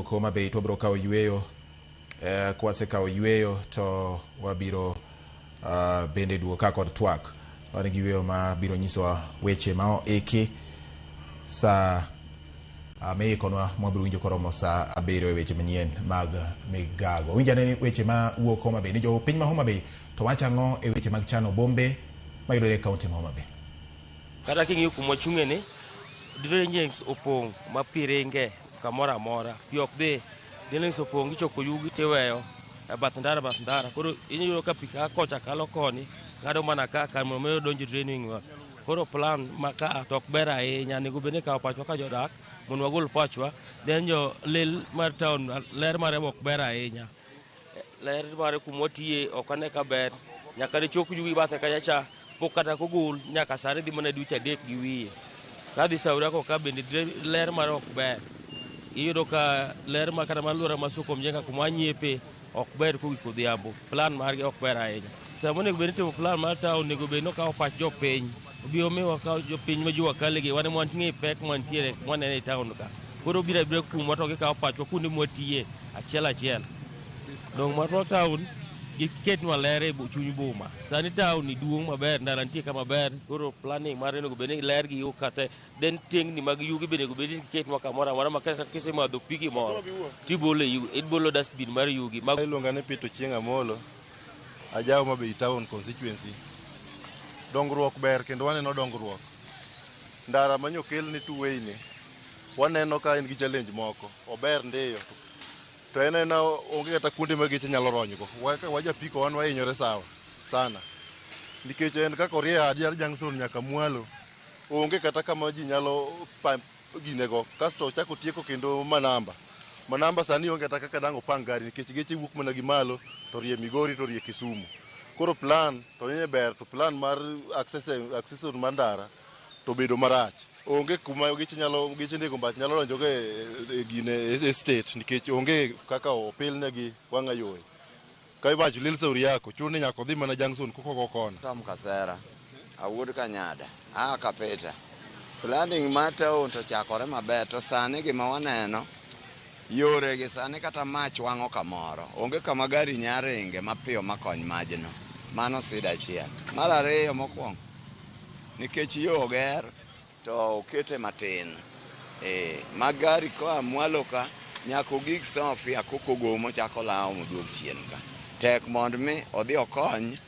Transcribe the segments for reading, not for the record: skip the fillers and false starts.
mawuok Homa Bay to wabiro kawo yueyo. Kwasekawo yueyo to wabiro bende duogo ka kod twak. Wan gi yueyo ma biro nyisowa weche ma oiki sa miikonwa mwabiro winjo koromo saa 7 e weche manyien mag migago. Winj ane ni weche ma wuok Homa Bay ni jo piny ma Homa Bay to wacho ang'o e weche mag chano bombe mayudore e kaunti ma Homa Bay. Kata king'iyo kuma wachung'e ni, drainage opong' ma pi ringe kamoro amora, pi ok dhi. Drainage opong' ichoko yugi tiweyo e bath ndara bath ndara. Koro iyudo ka pi ka kocha kalo koni, ng'ado mana ka kar mondo mi odonj e draining wa. Koro plan ma ka to ok ber ahinya, onego bed ni ikawo pachwa ka jodak mondo wagol pachwa. Then jo lil mar town ler mare ok ber ahinya. Ler mare kuma watiye ok ane ka ber. Nyaka ne chok yugi bathe kacha cha pok kata kogol nyaka sani dhi mana dweche 3 gi wiye. Kadhi Saura ka bende ler mare ok ber. Iyudo ka ler ma kata mar alwora ma Soko Mjenga kuma wanyiepe ok ber kogik odhiambo. Plan margi ok ber ahinya. Sama onego bed ni itimo plan mar town onego bed ni okawo pach jopiny. Obiro miyo wakaw jopiny ma jua kali gi wan ema wang'e pek mantiere mwaneno e town ka. Koro obiro abira kumwa to gikawo pachwa kuonde mwatiye achiel achiel. Dong' marwa town giketnwa ler e chuny boma. Sani town ni duong' maber, ndara nitie ka maber, koro planning mare onego bed ni ler gi yo kata then tengni mag yugi bende onego bed ni giketnwa kamoro amora ma kata kisemadho pi gimoro tibolo e yugi, ibolo dustbin mar yugi. Mag Iluonga ni Peter Ochieng' Amolo, aja Homa Bay Town constituency. Dongruok ber kendo waneno dongruok. Ndara manyokel ni two way ni, waneno ka en gi challenge moko. Ober ndiyo, to en ena onge kata kuonde ma geche nyalo ronygo. Wajapiko wan wahinyore sawa sana. Nikech en kaka orie Adiar Junction nyaka mwalo, onge kata kama ji nyalo ginego. Kasto ochako otieko kendo Manamba. Manamba sani onge kata kaka dang' opang gari nikech geche wuok mana gi malo to rie Migori to rie Kisumu. Koro plan to nie ber to plan mar access mar ndara to bedo marach. Onge kuma geche nyalo geche ndiko mbach nyalo donjogo e gine e state nikech onge kaka opilnegi wang'a yore. Ka iwacho Lil Sauriako, chuno ni nyaka odhi mana Junction kokogo kona. Tom Kasera, awuod Kanyada, aa Kapita. Planning mar town to chakore maber to sani gima waneno yore gi sani kata mach wang'o kamoro onge kama gari nya ringe mapiyo makony majno. Mano sida achiel. Mar ariyo mokwongo nikech yo oger to okete matin ma gari koa mwalo ka nyaka ogik Sofia kokogomo chako lawo moduog chien ka. Tek mondo mi odhi okony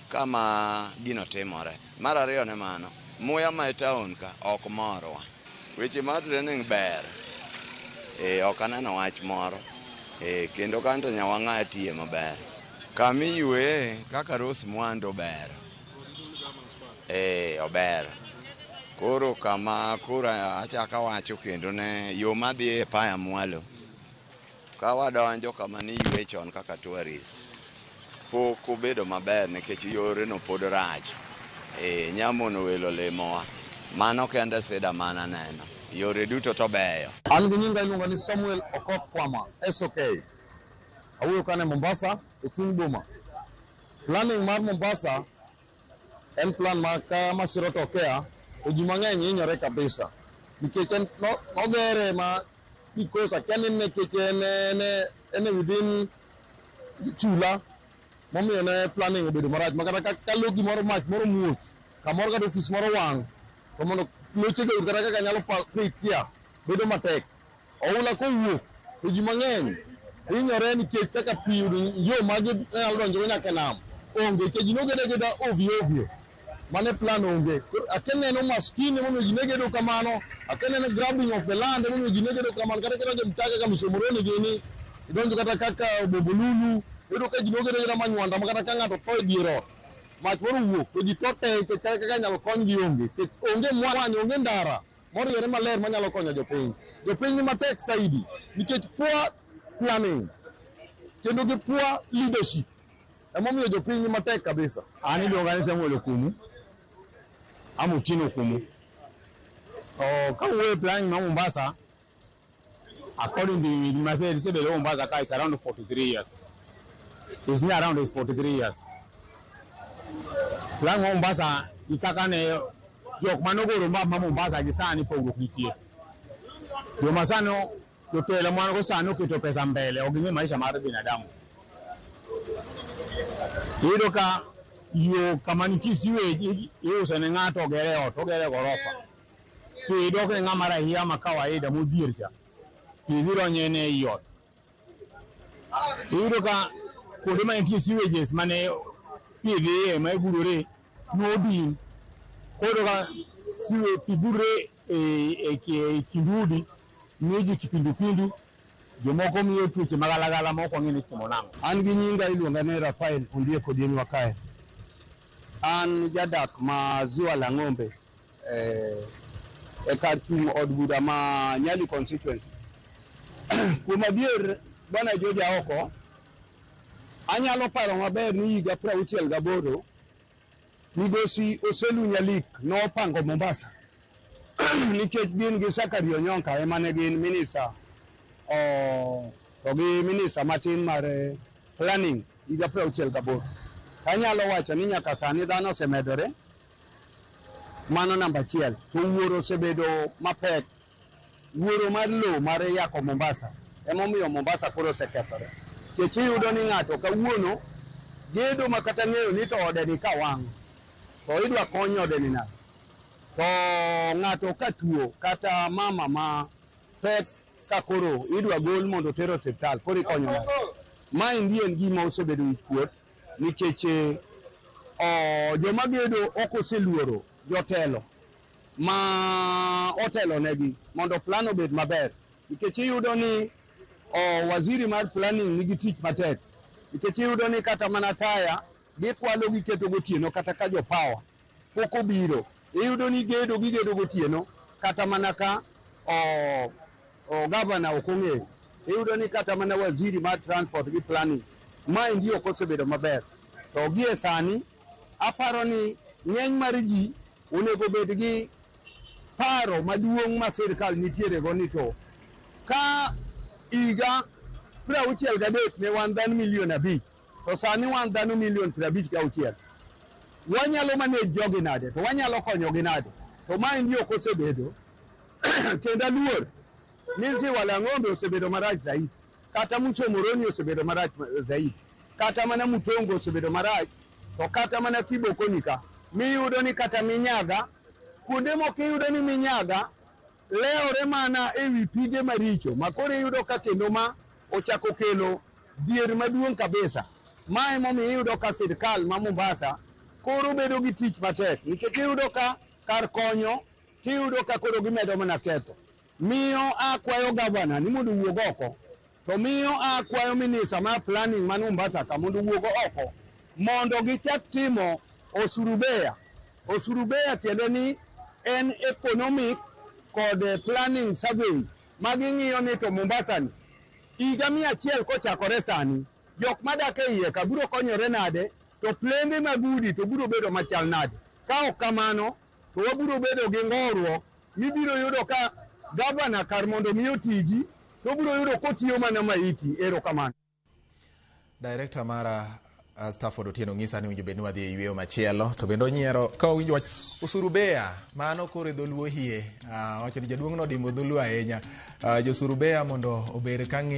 kama gino timore. Mar ariyo ne mano, muya ma e town ka ok morwa. Weche mar training ber. Ok aneno wach moro. Kendo kanto Nyawang'a tiye maber. Kama iyueye kaka Rose Mwando ber. Ober. Koro kama koro achako awacho kendo ne yo madhi e paya mwalo. Ka wadonjo kama niyueye chon kaka tourist, pok obedo maber nikech yoreno pod rach. Nyamono welo limowa. Mano kende sida mana neno. Yore duto to beyo. An gi nyinga iluonga ni Samuel Okoth Kwama, SOK. Awuoyo kane Mombasa, e chuny boma. Planning mar Mombasa en plan ma ka masira otokea to ji mang'eny hinyore kabisa. Nikech en nogere ma because akia ni nikech en within chula momiyo ne planning obedo marach ma kata ka lo gimoro mach moro muoch kamoro kata ofis moro wang' to mondo loche go kata kaka nyalo pitia bedo matek. Oula kowuok to ji mang'eny hinyore nikech kaka pi yudo yo ma ginyalo donjogo nyaka e nam onge nikech ji nogedo ageda ovyo ovyo. Mane plan onge. Akia neno maskini emomiyo ji ne gedo kamano, akia neno grabbing of the land emomiyo ji ne gedo kamano. Kata kidonjo e mtaa kaka Msomoroni gini, idonjo kata kaka Bombolulu, iyudo ka ji nogedo ageda manywanda ma kata ka ng'ato tho e dier ot, mach moro owuok to ji tho te nikech kata kaka inyalo konygi onge. Nikech onge mwany, onge ndara moriere maler manyalo konyo jopiny. Jopiny ni matek saidi nikech poor planning kendo gi poor leadership. Emomiyo jopiny ni matek kabisa. An iluonga ni Samuel Okumu, ama Otieno Okumu. Ka wuoyo e planning ma Mombasa, according to gima isebedo Mombasa ka is around 43 years. It's near around is 43 years. Planning ma Mombasa gi kaka ne jok manogoro map ma Mombasa gi sani pogruok nitie. Joma sani Jotelo mwan go sani oketo pesa mbele, ok ging'e maisha mar binadamu. Iyudo ka yo kama nitie sewage iuso ne ng'ato ogere ot, ogere gorofa. Pi dok ne ng'ama rahia ma kawaida modhier cha. Pi dhi donjo ne ei ot. Iyudo ka kuonde ma nitie sewages mane pi dhiye ma igurore nodin. Koro ka siwe pi gurre e kind udi miyo ji kipindupindu, jomoko miyo tuoche magalagala ma ok wang'e ni itimo nang'o. An gi nyinga iluonga ni Rafael Ondiek Odienwa kae. An jadak ma Ziwa la Ng'ombe e kar chung' od bura ma Nyali constituency. Kuom adier bwana George Aoko, anyalo paro maber ni higa 68 migosi Oselu Nyalik nopango Mombasa nikech gin gi Sakari Onyonka ema ne gin minista to gi minista matin mar planning higa 68. Anyalo wacho ni nyaka sani dhano osemedore, mano namba achiel. To wuoro osebedo mapek, wuoro mar lowo mar yako Mombasa emomiyo Mombasa koro osekethore. Nikech iyudo ni ng'ato kawuono gedo ma kata ng'eyo ni to ode ni ka wang' to idwa kony ode ni nade. To ng'ato ka tuo kata mama ma pek ka koro idwa gol mondo oter osiptal koro ikonyo nade. Maendi en gima osebedo wich kuot nikech joma gedo ok oseluoro jotelo ma otelo negi mondo plan obed maber. Nikech iyudo ni waziri mar planning nigi tich matek. Nikech iyudo ni kata mana taya gikwalo giketo gotieno kata ka jo power pok obiro. Iyudo ni gedo gigedo gotieno kata mana ka gavana ok ong'eyo. Iyudo ni kata mana waziri mar transport gi planning maendi ok osebedo maber. To gie sani aparo ni ng'eny mar ji onego bed gi paro maduong' ma sirkal nitiere go ni to ka higa 63 ne wan dhano milion 5 to sani wan dhano milion 56. Wanyalo manage jogi nade to wanyalo konyogi nade? To maendi ok osebedo kendo aluor ni Ziwa la Ng'ombe osebedo marach zaidi, kata Muchomoroni osebedo marach zaidi, kata mana Mutongo osebedo marach, to kata mana Kibokoni ka miyudo ni kata Minyaga, kuonde moko iyudo ni Minyaga lewore mana ewi pige maricho ma koro iyudo ka kendo ma ochako kelo dhier maduong' kabisa. Ma emomiyo iyudo ka sirkal ma Mombasa koro bedo gi tich matek nikech iyudo ka kar konyo tiyudo ka koro gimedo mana ketho. Miyo akwayo gavana ni mondo owuog oko, to miyo akwayo minista mar planning man Mombasa ka mondo owuog oko mondo gichak timo osurubea. Osurubea tiende ni en economic kod planning survey ma ging'iyo ni to Mombasa ni higa 100 kochakore sani jok madak e iye ka biro konyore nade, to plende mag udi to biro bedo machal nade. Ka ok kamano to wabiro bedo gi ng'oruok mibiro yudo ka gavana kar mondo mi otiji to biro yudo kotiyo mana maiti. Erokamano. Director mara Stafford Otieno ng'isa ni winjo bed ni wadhi e yweyo machielo to bende onyiero ka owinjo wach usurubea mano koro e dholuo hie wacho ni jaduong' nodimbo dholuo ahinya. Josurubea mondo obed ka ng'iyo